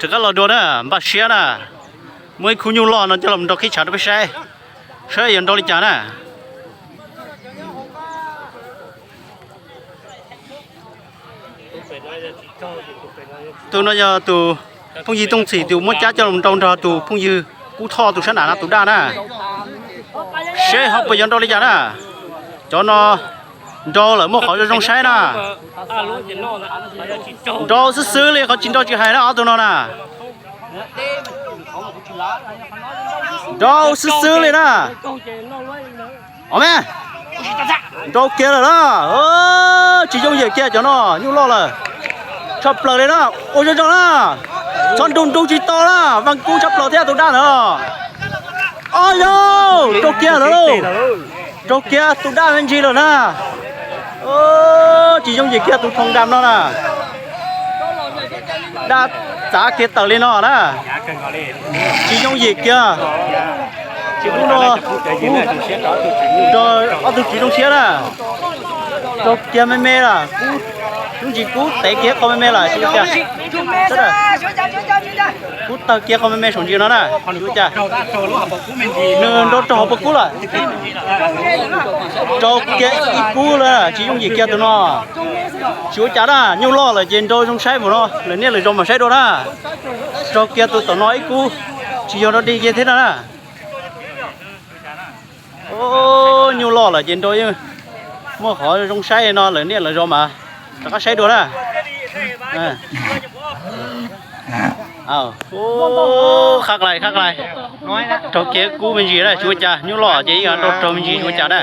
Rov qab los dua na, npaj siab na. Muaj ib khub nyuj loj no coj los nrau qhib tshav rau peb saib, saib yuav nrau li cas na. Tus no yog tus phooj ywg Tooj Txhim tus muab cab coj los nrau nrog tus phooj ywg Kub Thoj tus sab nram no tus daj na. Seb ho puas yuav nrau li cas na. Cov no nrau lawm muaj qhov zoo zoo saib na. Nrau xwb xwb li, qhov tsis nrau tsis hais na ob tug no na. Nrau xwb xwb li na. Os me, nrau kiag lawm na. Tsis yooj yim kiag cov no, nyuj loj lawm. Tshaj plaws li na, ua zoo zoo na. Txhob nrug nrug tsis tau na, vas kub tshaj plaws thiab tus daj na. Os yog, nrau kiag lawm lauj. Nrau kiag tus daj me ntsis lawm na. Tsis yooj yim kiag tus thoom dam no na. Daj txav kiag tawm li no na. Tsis yooj yim kiag. Tus no nrog ob tug tswv zoo siab na. Nrau kiag me me lawm, lub ntsis kub tev kiag qhov me me lawm tsis ua cas. Kub tawg kiag qhov me me saum ntsis no na, tsis ua cas. Nws nrau raug hauv paus kub lawm. Nrau kiag ib kub lawm, tsis yooj yim kiag tus no. Tsis ua cas na, nyuj loj lawm ces nrau zoo saib mus no, lawv niaj lawv zaus mam saib dua na. Nrau kiag tus tom no ib kub, tsis yog nrau dig kiag thiab na. Nyuj loj lawm ces nrau yeej muaj qhov zoo saib no, lawv niaj lawv zaus mas rov qab saib dua na. Qab qlais, qab qlais. Raug kiag kub me ntsis na, tsis ua cas, nyuj loj ces yeej raug raug me ntsis tsis ua cas na.